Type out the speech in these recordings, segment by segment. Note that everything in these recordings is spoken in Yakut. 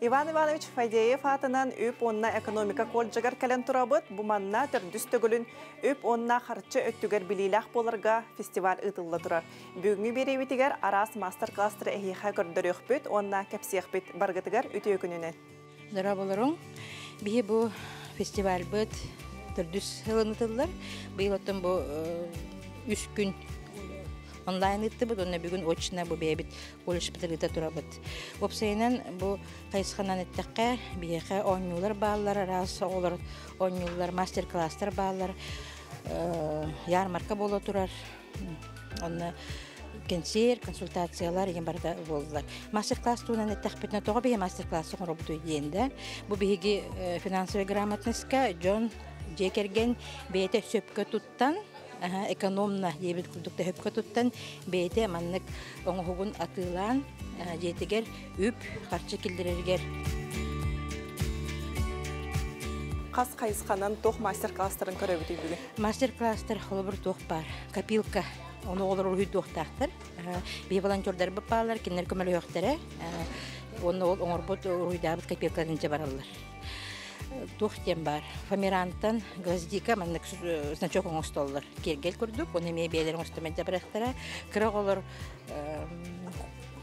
Иван Иванович Фадеев аатынан үп уонна экономика колледжыгар кэлэн турабыт. Бу манна төрдүс төгүлүн үп уонна харчы өттүгэр билиилээх буоларга фестиваль ыытылла турар. Бүгүҥҥү биэриибитигэр араас мастер-класстары эһиэхэ көрдөрүөхпүт уонна кэпсиэхпит. Баргытыгар үтүө күнүнэн! Дорооболоруҥ. Биһи бу фестивальбыт төрдүс сылын ытыллар. Быйыл оттон бу үс күн онлайн ыыттыбыт уонна бүгүн очно бу бэйэбит колледжпытын ыыта турабыт. Уопсайынан бу хайысханан эттэххэ, биһиэхэ оонньуулар бааллар, араас оҕолор оонньууллар, мастер-класстар бааллар, ярмарка буола турар. Онно кэнсиэр, консультациялар игин барыта буоллулар. Мастер-класс туһунан эттэхпитинэ, тоҕо биһи мастер-класс оҥоробутуй диэн да, бу биһиги финансовай грамотностька дьон дьиэ кэргэн бэйэтэ сөпкө туттан, экономно диэбит курдук да сөпкө туттан, бэйэтэ маннык оҥоһугун атыылаан дьиэтигэр үп, харчы киллэрэригэр. Хас хайысханан туох мастер-класстарын көрөбүтүй бүгүн? Мастер-класстар холобур туох баар? Копилка. Ону оҕолор уруһуйдуохтаахтар. Биһи волонтердарбыт бааллар, кинилэр көмөлөһүөхтэрэ. Уонна ол оҥорбут уруһуйдаабыт копилкаларын дьэ бараллар. Туох диэн баар? Фомирантан гвоздика маннык значок оҥостоллор. Киэргэл курдук, оны эмиэ бэйэлэрин оҥостон барыахтара. Кыра оҕолор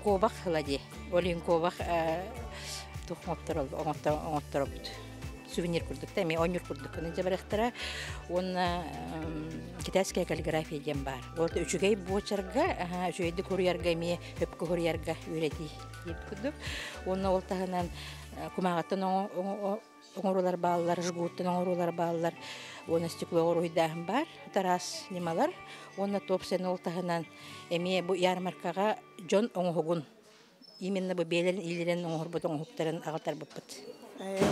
куобах ыла дии. Ол иһин куобах туох оҥотторобут сувенир курдук да эмиэ оонньуур курдук гына дьабарыахтара уонна китайская каллиграфия диэн баар. Ол үчүгэй буочарга, үчүгэйдик суруйарга эмиэ өпкө суруйарга үөрэтии диэбит курдук. Уонна ол таһынан кумааҕыттан оҥоруулар бааллар, жгуттан оҥоруулар бааллар, уонна стекло уруһуйдааһын баар, араас ньымалар. Уонна туопсайын ол таһынан эмиэ бу ярмаркаҕа дьон оҥоһугун именно бу бэйэлэрин илиилэрин оҥоһорбут оҥоһуктарын аҕалтарбыппыт.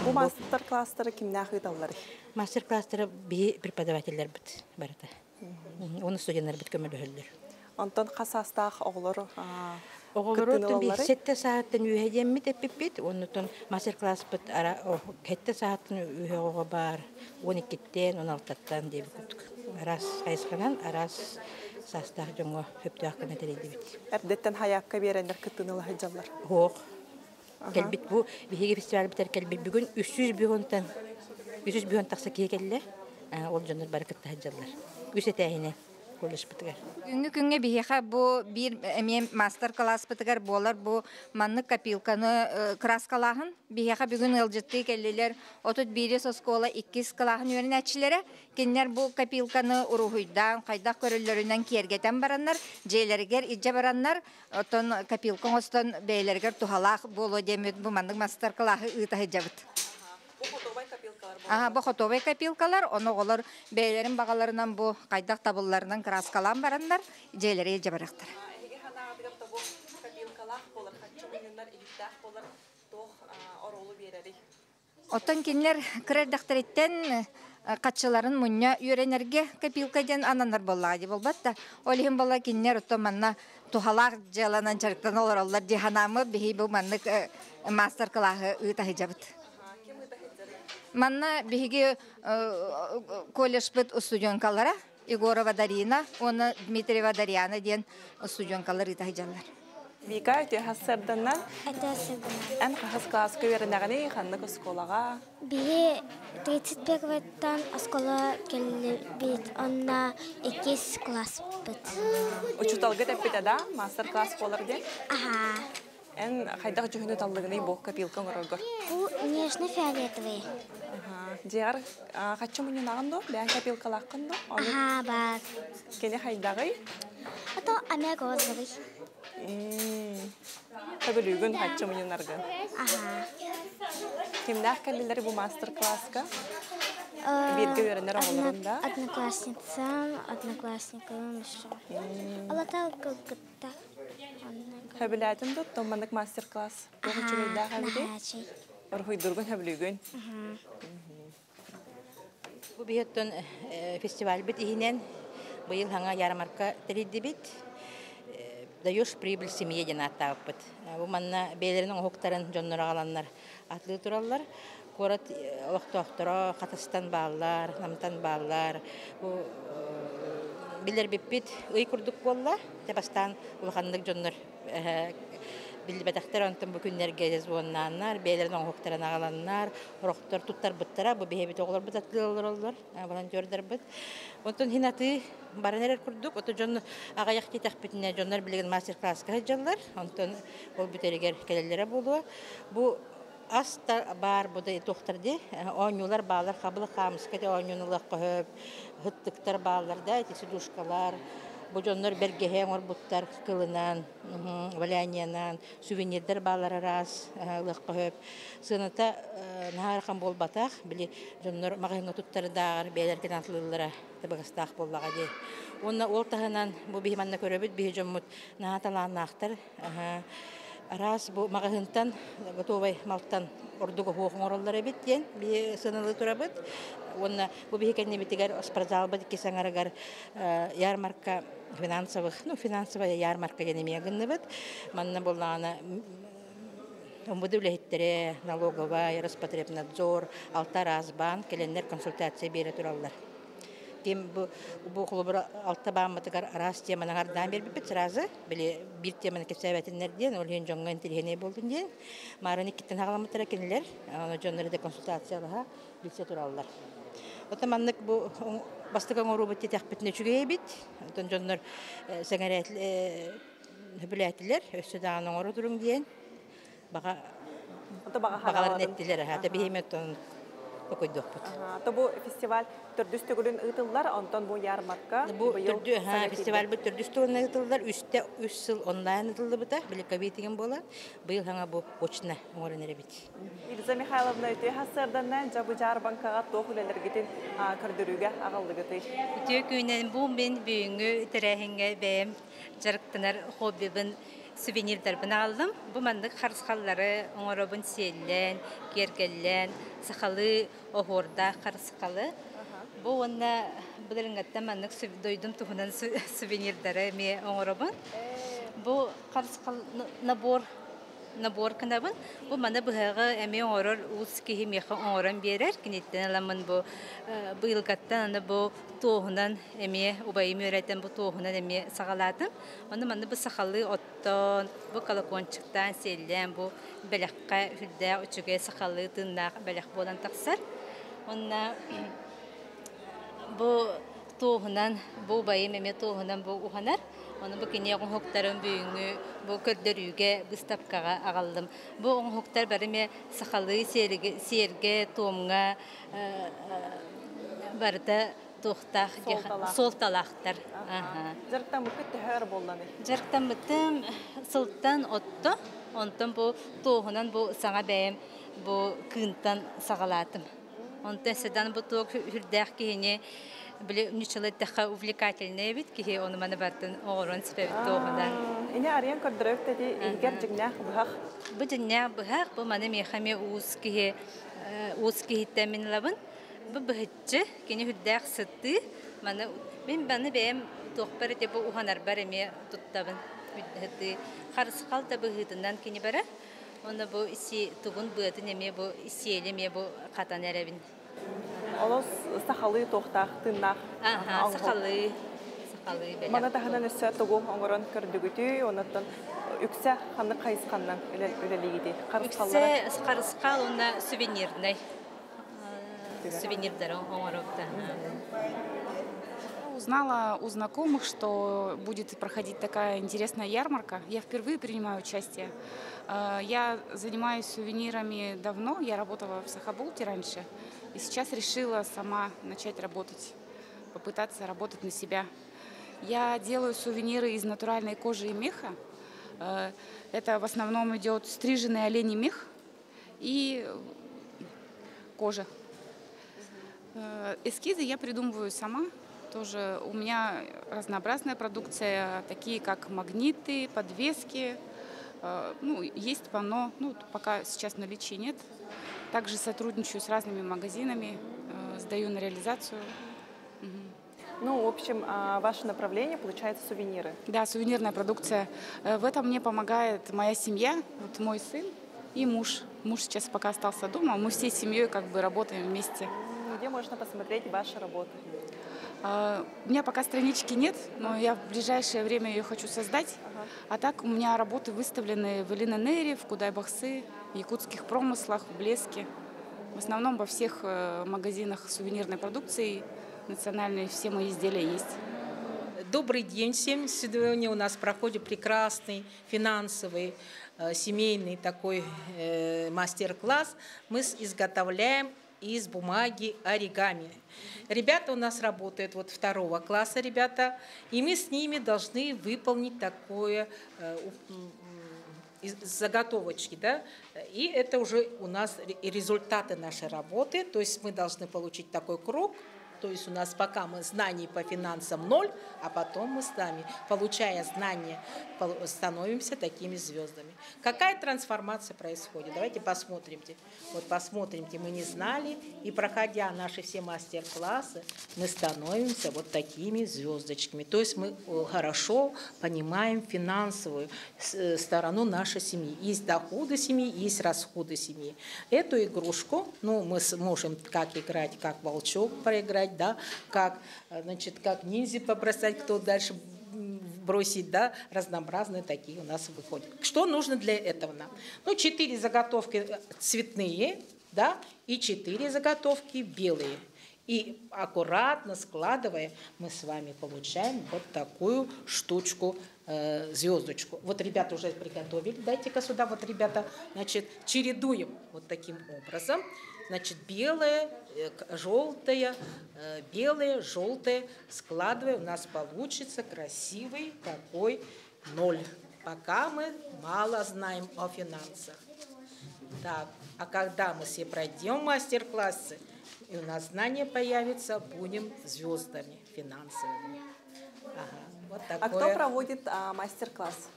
Бу мастер-класстары кимнээх ыыталларый? Мастер-класстары биһи преподавателлэрбит барыта. Уонна студеннарбыт көмөлөһөллөр. Онтон хас саастаах оҕолор Оҕолору сэттэ сааттан үөһэ диэммит эппиппит. Оннутун мастер-класспыт сэттэ сааттан үөһэ оҕо баар, 12-ттэн, 16-ттан диэбит курдук. Араас хайысханан, араас саастаах дьоҥҥо сөптөөх гына тэрийдибит. Эрдэттэн хайаакка биэрэннэр кыттыыны ыла сылдьаллар. Суох. Кэлбит бу биһиги фестивальбытыгар кэлбит бүгүн 300 бюһунтан 300 бюһун тахса киһи кэллэ. Ол дьоннор бары кытта сылдьаллар. Үс этээһинэ колледжпытыгар. Бүгүҥҥү күҥҥэ биһиэхэ бу биир эмиэ мастер-класспытыгар буолар бу маннык копилканы краскалааһын. Биһиэхэ бүгүн ыалдьыттыы кэллилэр 31 оскуола иккис кылааһын үөрэнээччилэрэ. Кинилэр бу копилканы уруһуйдаан, хайдах көрөллөрүнэн киэргэтэн бараннар, дьиэлэригэр илдьэ бараннар, оттон копилка оҥостон бэйэлэригэр туһалаах буолуо диэммит бу маннык мастер-кылааһы ыыта сылдьабыт. Бу хотуобай копилкалар Аха, бу хотуобай копилкалар, ону оҕолор бэйэлэрин баҕаларынан бу хайдах табылларынан краскалаан бараннар, дьиэлэригэр илдьэ барыахтара. Эһиги санааҕытыгар тобу копилкалаах буолар, хаччы мунньуннар иһиттээх буолар туох оруолу биэрэрий? Оттон кинилэр кыра эрдэхтэриттэн хаччыларын мунньа үөрэнэргэ копилка диэн ананар буоллаҕа дии буолбат да. Ол иһин буолла кинилэр оттон манна туһалаах дьыаланан дьарыктана олороллор дии санааммыт биһи бу маннык мастер-кылааһы ыыта сылдьабыт. Манна биһиги колледжпыт устудьуонкалара Егорова Дарина уонна Дмитриева Дарьяна диэн устудьуонкалар ыыта сылдьаллар. Вика, үтүө сарсыарданнан. Үтүө сарсыарданнан. Эн хаһыс кылааска үөрэнэҕиний, ханнык оскуолаҕа? Биһи 31-тан оскуола кэллибит, онно иккис класспыт. Учууталгыт эппитэ да, мастер-класс буолар диэн? Аха. Эн хайдах дьүһүнү таллыгыный бу копилка оҥороргор? Бу нежно-фиолетовый. Дьиэҕэр хаччы мунньунаҕын дуо? Бэйэҥ копилкалааххын дуо? Аха, баар. Кини хайдаҕый? А то амяк розовый. Сөбүлүүгүн хаччы мунньунаргын? Аха. Кимнээх кэллилэр бу мастер-класска? Бииргэ үөрэнэр оҕолорун да? Одноклассницам, одноклассникам еще. Алатау кытта. Сөбүлээтин да оттон маннык мастер-класс туох үчүгэйдээх эбитий? Уруһуйдуургун сөбүлүүгүн? Бу биһиэттэн фестивальбыт иһинэн быйыл хаҥа ярмарка тэрийдибит. Даешь прибыль семье диэн ааттаабыппыт. Бу манна бэйэлэрин оҥоһуктарын дьоннор аҕаланнар атылыы тураллар. Куорат олохтоохторо Хатастан бааллар, Намтан бааллар. Бу билэрбиппит ый курдук буолла. Бастаан улаханнык дьоннор Биллибэтэхтэр онтон бу күннэргэ звоннааннар, бэйэлэрин оҥоһуктарын аҕаланнар, орохтор туттарбыттара, бу биһиэбит оҕолорбут атыылыы олороллор, волонтердарбыт. Онтон хин атыы баран эрэр курдук, ото дьон аҕыйах диэтэхпитинэ, дьоннор билигин мастер-класска сылдьаллар, онтон ол бүтэригэр кэлэллэрэ буолуо. Бу ас да баар бу да туохтар дии, оонньуулар баалар, хабылык хаамыска де оонньууну ылыахха сөп, ыттыктар бааллар да, ити сидушкалар, бу дьоннор бэргэһэ оҥорбуттар кылынан, валяниянан, сувенирдэр баалар араас ылыахха сөп. Сыаната наһаа ыарахан буолбатах, били дьоннор маҕаһыыҥҥа туттардааҕар бэйэлэргин атылыыллара табыгастаах буоллаҕа дии. Уонна ол таһынан бу биһи манна көрөбүт, биһи дьоммут наһаа талааннаахтар. Араас бу маҕаһыынтан готовай малтан ордук оһуох оҥороллор эбит диэн биһи сыаналыы турабыт. Уонна бу биһи кэннибитигэр спортзалбыт икки саҥарыгар ярмарка финансовых, ну финансовая ярмарка диэн эмиэ гынныбыт. Манна буоллаҕына ОМВД үлэһиттэрэ, налоговай, Роспотребнадзор, алта араас баан кэлэннэр консультация биэрэ тураллар. Тем бу, бу холобура алта бааммытыгар араас теманы аҥардаан биэрбиппит сразу били биир теманы кэпсээбэтиннэр диэн, ол иһин дьоҥҥо интэриэһинэй буоллун диэн. Маарын иккиттэн хаҕаламмыттара кинилэр, ону дьоннор да консультациялаһа билсэ тураллар. Оттон маннык бу бастакы оҥоруубут диэтэхпитинэ үчүгэй эбит. Оттон дьоннор сэҥэрээт сөбүлээтилэр, өссө даҕаны оҥоро туруҥ диэн баҕа баҕаларын эттилэр. Аһата биһиэм оттон токуйдуохпут. То бу фестиваль төрдүс төгүлүн ыытыллар, онтон бу ярмарка бу төрдү фестивальбыт төрдүс төгүлүн ыытыллар, үстэ үс сыл онлайн ыытыллыбыта, били ковид буолан, быйыл хаҥа бу очно оҥорон эрэбит. Ильза Михайловна, үтүө сарсыарданнан дьабы дьаарбаҥкаҕа туох үлэлэргитин көрдөрүүгэ аҕаллыгытый? Үтүө күнүнэн бу мин бүгүҥҥү тэрээһиҥҥэ бэйэм дьарыктанар хоббибын сувенирдарбын аҕаллым. Бу маннык харысхаллары оҥоробун сиэллээн, киэргэллээн, сахалыы оһуордаах харысхалы. Бу уонна былырыҥҥаттан маннык дойдум туһунан сувенирдары эмиэ оҥоробун. Бу харысхал набор набор гынабын. Бу маны быһаҕы эмиэ оҥорор уус киһи миэхэ оҥорон биэрэр. Киниттэн ыламмын бу быйылгаттан аны бу туоһунан эмиэ убайым үөрэтэн бу туоһунан эмиэ саҕалаатым. Онно манна бу сахалыы оттон, бу колокольчиктаан, сиэллээн бу бэлэххэ сүрдээх үчүгэй сахалыы тыыннаах бэлэх буолан тахсар. Онно бу туоһунан, бу убайым эмиэ туоһунан бу уһанар. Ону бу кини оҥоһуктарын бүгүҥҥү бу көрдөрүүгэ, быыстапкаҕа аҕаллым. Бу оҥоһуктар бары эмиэ сахалыы сиэргэ, туомҥа барыта туохтаах суолталаахтар. Дьарыктаммыккыт төһө өр буолланый? Дьарыктаммытым сылтан отто. Онтон бу туоһунан бу саҥа бэйэм бу кыынтан саҕалаатым. Онтон седан бу туох үрдээх киһини били ньуччалыы эттэххэ увлекательный эбит киһи ону маны бартын оҕорон сипэбит туоһунан. Ини арыйан көрдөрөбүт эти иһигэр дьиҥнээх быһах. Бу дьиҥнээх быһах, бу маны миэхэ эмиэ уус киһи уус киһиттэн мин ылабын. Бу быһыччы, кини үрдээх сытыы. Маны мин маны бэйэм туохпар ити бу уһанарбар эмиэ туттабын. Сытыы харысхал да быһыытынан кини бара. Онно бу си тугун быатын эмиэ бу сиэли эмиэ бу хатан эрэбин. Олус сахалыы туохтаах тыыннаах. Аха, сахалыы. Сахалыы бэлэх. Маны таһынан өссө тугу оҥорон көрдүгүтүй, оннуттан үксэ ханнык хайысханнан үлэлиигитий? Үксэ харысхал уонна сувенирнай. Сувенирдары оҥоробут. Узнала у знакомых, что будет проходить такая интересная ярмарка. Я впервые принимаю участие. Я занимаюсь сувенирами давно, я работала в Сахабулте раньше. И сейчас решила сама начать работать, попытаться работать на себя. Я делаю сувениры из натуральной кожи и меха. Это в основном идет стриженный оленей мех и кожа. Эскизы я придумываю сама. Тоже у меня разнообразная продукция, такие как магниты, подвески. Ну, есть панно, ну, пока сейчас в наличии нет. Также сотрудничаю с разными магазинами, сдаю на реализацию. Ну, в общем, ваше направление, получается, сувениры. Да, сувенирная продукция. В этом мне помогает моя семья, вот мой сын и муж. Муж сейчас пока остался дома, мы всей семьей как бы работаем вместе. Где можно посмотреть ваши работы? У меня пока странички нет, но я в ближайшее время ее хочу создать. А так у меня работы выставлены в Илинанере, в Кудай-Бахсы, в якутских промыслах, в Блеске. В основном во всех магазинах сувенирной продукции национальной все мои изделия есть. Добрый день всем. Сегодня у нас проходит прекрасный финансовый, семейный такой мастер-класс. Мы изготовляем из бумаги оригами. Ребята у нас работают вот второго класса, ребята, и мы с ними должны выполнить такое заготовочки, да, и это уже у нас результаты нашей работы, то есть мы должны получить такой круг, то есть у нас пока мы знаний по финансам ноль, а потом мы с вами, получая знания, становимся такими звездами. Какая трансформация происходит? Давайте посмотримте. Вот посмотримте, мы не знали, и проходя наши все мастер-классы, мы становимся вот такими звездочками. То есть мы хорошо понимаем финансовую сторону нашей семьи. Есть доходы семьи, есть расходы семьи. Эту игрушку, ну, мы сможем как играть, как волчок проиграть, да, как, значит, как ниндзя побросать, кто дальше бросить, да, разнообразные такие у нас выходят. Что нужно для этого нам? Ну, 4 заготовки цветные, да, и 4 заготовки белые. И аккуратно складывая, мы с вами получаем вот такую штучку, звездочку. Вот ребята уже приготовили, дайте-ка сюда, вот ребята, значит, чередуем вот таким образом. Значит, белое, желтое, белое, желтое складываем, у нас получится красивый такой ноль. Пока мы мало знаем о финансах. Так, а когда мы все пройдем мастер-классы, и у нас знания появятся, будем звездами финансовыми. Ага, вот А кто такое. проводит мастер-класс?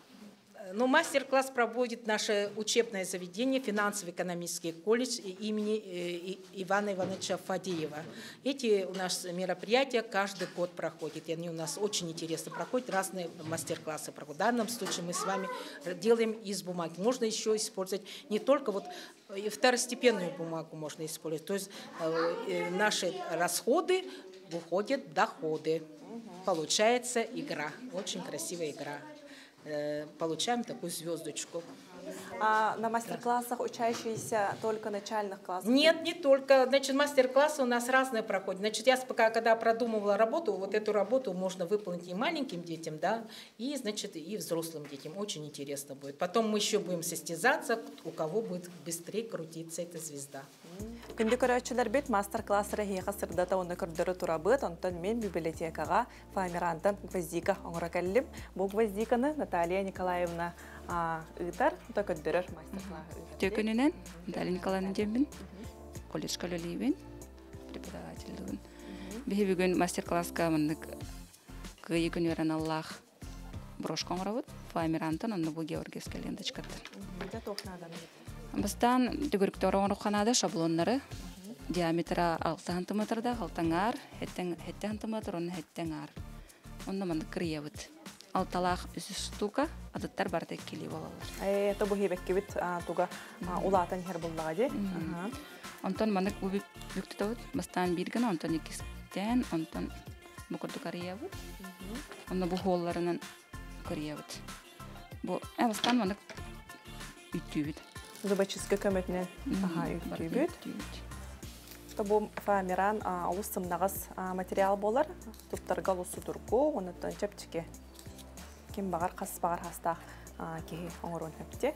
Ну, мастер-класс проводит наше учебное заведение финансово-экономический колледж имени Ивана Ивановича Фадеева. Эти у нас мероприятия каждый год проходят. И они у нас очень интересно проходят, разные мастер-классы проходят. В данном случае мы с вами делаем из бумаги. Можно еще использовать не только вот второстепенную бумагу можно использовать. То есть наши расходы выходят в доходы. Получается игра, очень красивая игра. Получаем такую звездочку. А на мастер-классах учащиеся только начальных классов? Нет, не только. Значит, мастер-классы у нас разные проходят. Значит, я пока, когда продумывала работу, вот эту работу можно выполнить и маленьким детям, да, и, значит, и взрослым детям. Очень интересно будет. Потом мы еще будем состязаться, у кого будет быстрее крутиться эта звезда. Күндү көрөөччүлэрбит мастер-класс эһиэхэ сырдата уонна көрдөрө турабыт, онтон мин библиотекаҕа фоамирантан гвоздика оҥоро кэллим. Бу гвоздиканы Наталья Николаевна ыытар, то көрдөрөр мастер-класс. Төкөнүнэн, Наталья Николаевна диэммин, колледжка үлэлиибин, преподавательдыыбын. Биһи бүгүн мастер-класска маннык кыайыы күнүгэр аналлаах брошка оҥоробут, фоамирантан, онно бу георгиевская ленточкаттан. Бастаан төгүрүктэр оҥоруохха наада шаблоннары диаметра 6 сантиметрда, алтаҥаар, сэттэ сантиметр, онно сэттэ аҥаар. Онно маннык кырыйабыт. Алталаах үс штука, атыттар барыта иккилии буолаллар. Это бу хибеккибит туга улаатан иһэр буоллаҕа дии. Онтон маннык бу бүктүтэбит, бастаан биир гына, онтон иккистээн, онтон бу курдук арыйабыт. Онно бу хуолларынан кырыйабыт. Бу бастаан маннык үттүүбүт. Зубочистка көмөтүнэн үттүүбүт. Бу фоамиран олус сымнаҕас материал буолар. Туттарга олус судургу, онуттан чэпчэки. Ким баҕар хас баҕар саастаах киһи оҥоруон сөп.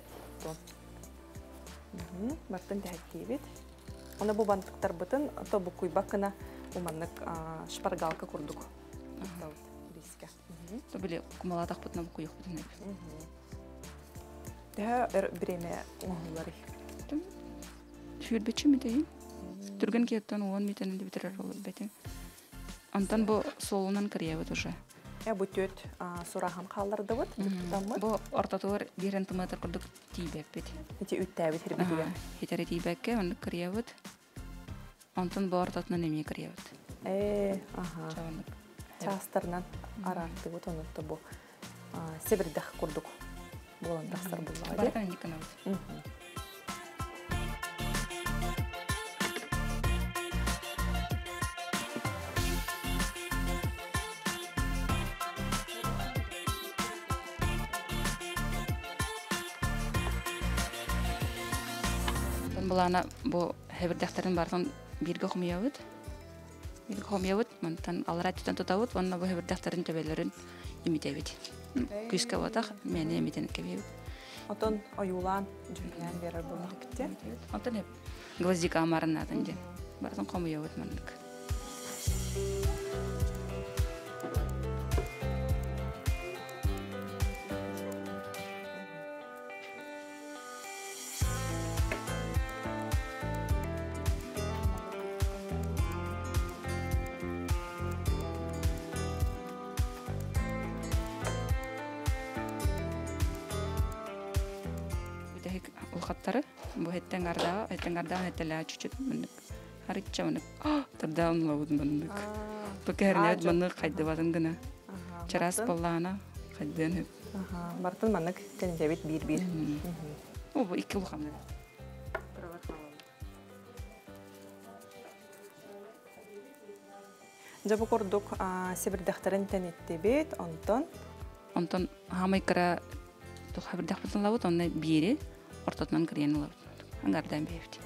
Бартын тэһэттиибит. Оны бу бантыктарбытын то буккуйбаккына бу маннык шпаргалка курдук. Риска. То били кумалаатахпытына буккуйуохпутун эбит. Төһө өр бириэмэ оҥоһулларый? Сүүрбэччэ мүнүүтэ. Түргэн киһиттэн уон мүнүүтэнэн да бүтэрэр буолар бэтин. Онтон бу суолунан кырыйабыт уже. Бу түөрт сурааһын хааллардыбыт, туттаммыт. Бу ортотугар биир сантиметр курдук тиийбэппит. Ити үүттээбит хирбитигэр. Хитэри тиийбэккэ, оннук кырыйабыт. Онтон бу ортотунан эмиэ кырыйабыт. Чабаннык. Чаастарынан араартыбыт, оннук бу сэбирдэх курдук буолан тахсар буоллаҕа. Барытын никанабыт. Онтон булаана бу хэбирдэхтерин бартын бирге хомуябыт. Бирге хомуябыт, мантан алара түтен тутабыт, онна бу хэбирдэхтерин төбөлөрүн имитебит. Күүскэ ботах, мени имитен кебебит. Отон оюлан жүннән берер булмак битте. Онтон хеп гвоздика амарынатын ден. Бартын хомуябыт маннык. Бүтәһик улхаттары бу хеттен гардаа, хеттен гардаа хеттелää чүчүт мындык. Харычча мындык. Тардаан лабыт мындык. Бу кәрнәт мындык кайдыбатын гына. Чарас боллаана кайдын. Бартын маннык тенжебит бир-бир. О, бу икки улхамды. Жабы кордук себирдехтерин тенеттебит, онтон Онтон хамай кара тух хабирдах бутын лабыт, онна бири ортотунан кириен лабыт. Ангардан бейбит.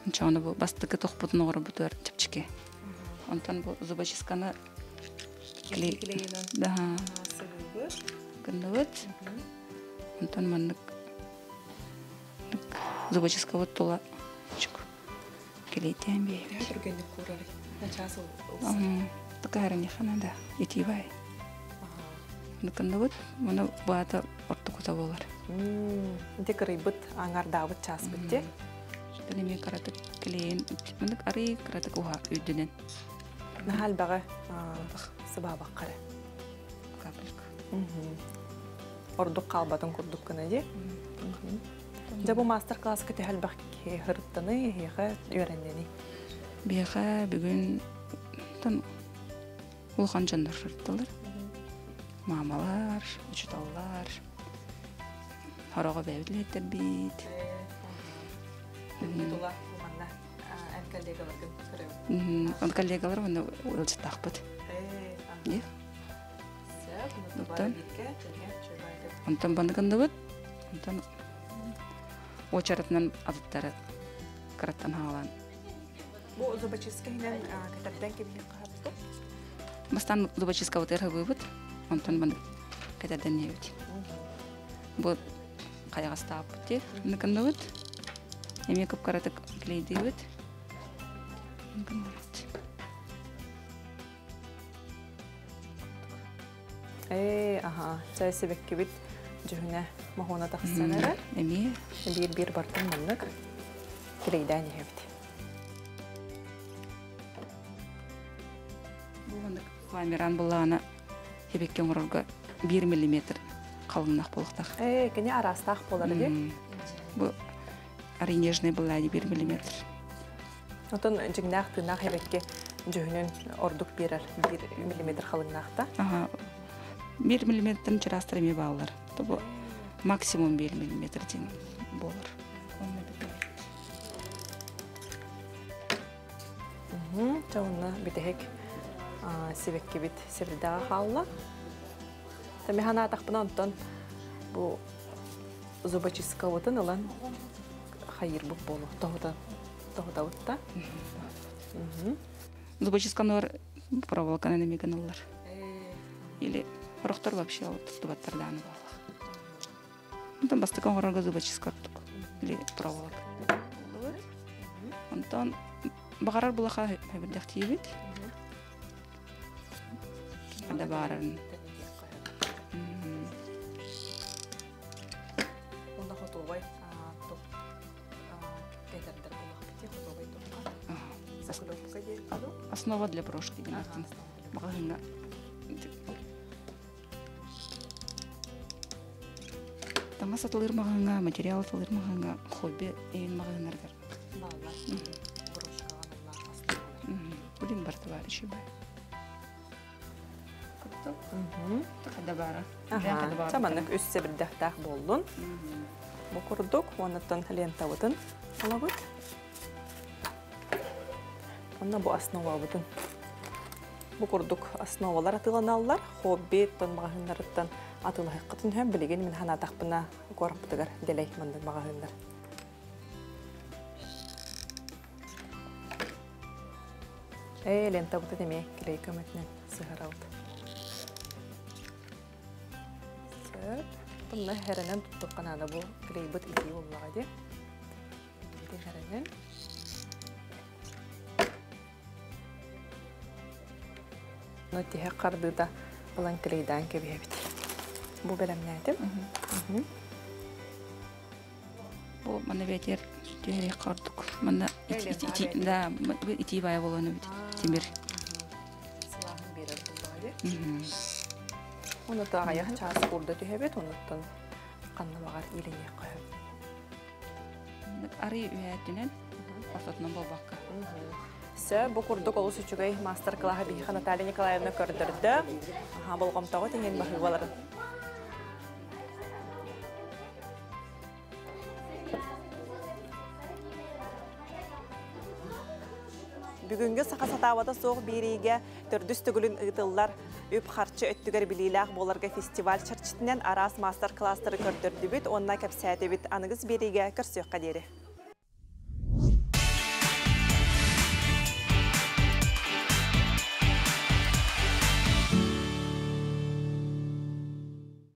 Ончону бу бастыкы тух бутун оҕор бутуар чапчике. Онтон бу зубочистканы клей. Да. Кындыбыт. Онтон маннык зубочистка вот тула чук. Клейтен бейбит. Түргенник курар. Начасы Такая хана да. Итибай. Кындыбыт. Муну баата ортокута болар. Инте кырыйбыт аңардаабыт час битте. Телеме каратык клейин. Мындык ары каратык уха үйдүнен. Нахал бага сыбабак кара. Капелька. Ордук калбатын курдук кына ди. Жа бу мастер-класс кете халбак хырыттаны, хеха үйреннени. Биэхэ бүгүн тон улахан дьоннор сырыттылар. Мамалар, учуталлар. Хорого бэбитлеттер бит. Тула манна эн коллегаларгын көрөм. Он коллегалар оны ылчытахпыт. Е? Онтон бандыгындыбыт. Онтон очаратынан адыттары караттан хаалан. Бу зубочистка хинен катардан кебихин кахапты. Бастан зубочистка вот эрхыбыбыт. Онтон бандык катардан небит. Бу кайгастааппыт те. Ныкындыбыт. Эме көп каратык клейдибит. Ныкындыбыт. Аха, чай себеккибит жүхүнэ мохуна тахсанара. Эме Бир-бир бартын маннык клейдән ехебит. Бу мындык фоамиран буллаана хебекке оңорорго 1 миллиметр калыңнах болуктах. Кене арастах болар ди. Бу ары нежный буллаани 1 миллиметр. Отон жигнах тынах хебекке жүхүнүн ордук берер 1 миллиметр халыңнахта. Ага. 1 миллиметрден чарастыр эме баалар. Бу максимум 1 миллиметр ден болор. Чауна битехек себекке бит себирдага хаалла. Тамихана атахпына онтон бу зубочистка отын ылан хайыр бу болу. Тохота тохота утта. Зубочистканор проволоканы немеген. Или рохтор вообще туттубаттар дааны баалах. Онтон бастыкан хорорго зубочистка оттук. Или проволока. Онтон багарар булаха хабирдах тиебит. Ада баарарын. Онда хотовай топ кетердер булах бити хотовай топка. Заклепка дей. Основа для брошки деген. Багарынга. Таңа сатылыр мағаңа, материал сатылыр мағаңа, хобби эйин мағаңаргар. Баллар. Брошкага Блин, барты бар еще бай. Тақада бара. Чаманнык үс себирдехтах болдун. Бу курдук, оннаттан лентабытын алабыт. Онна бу основа бутун. Бу курдук основалар атыланаллар, хобби тон мағаһыннарыттан атылаһыккытын һәм билеген мин ханатахпына корпутыгар делей мандын мағаһыннар. Ээ, лентабытын эмиэ клей көмөтүнэн сыһарабыт. Сөп. Bunna herenen туттуққа наада бу клейбыт итии боллаға ди. Ити herenen. Ну тиһэ қардыта булан клейдаан кебиһэбит. Бу бэлэмнээтим. Бу манна бэтер түһэри кордук. Манна ити да ити бая болону бит тимир. Сылааһын биэрэр буллаҕа ди. Оны тааҕайах чаас курда түһэбит, онуттан ханна баҕар иилиниэххэ сөп. Арый үһээттинэн ортотунан болбакка. Сө, бу курдук олус үчүгэй мастер-класса биһиэхэ Наталья Николаевна көрдөрдө. Аха, болҕомтоҕо тиһин баһыыбаларын. Бүгүҥҥү саха сатаабата суох биэриигэ төрдүс төгүлүн ыытыллар үп-харчы өттүгэр билиилээх буоларга фестиваль чэрчитинэн араас мастер-класстары көрдөрдүбүт уонна кэпсээтибит. Аныгыс биэриигэ көрсүөххэ диэри.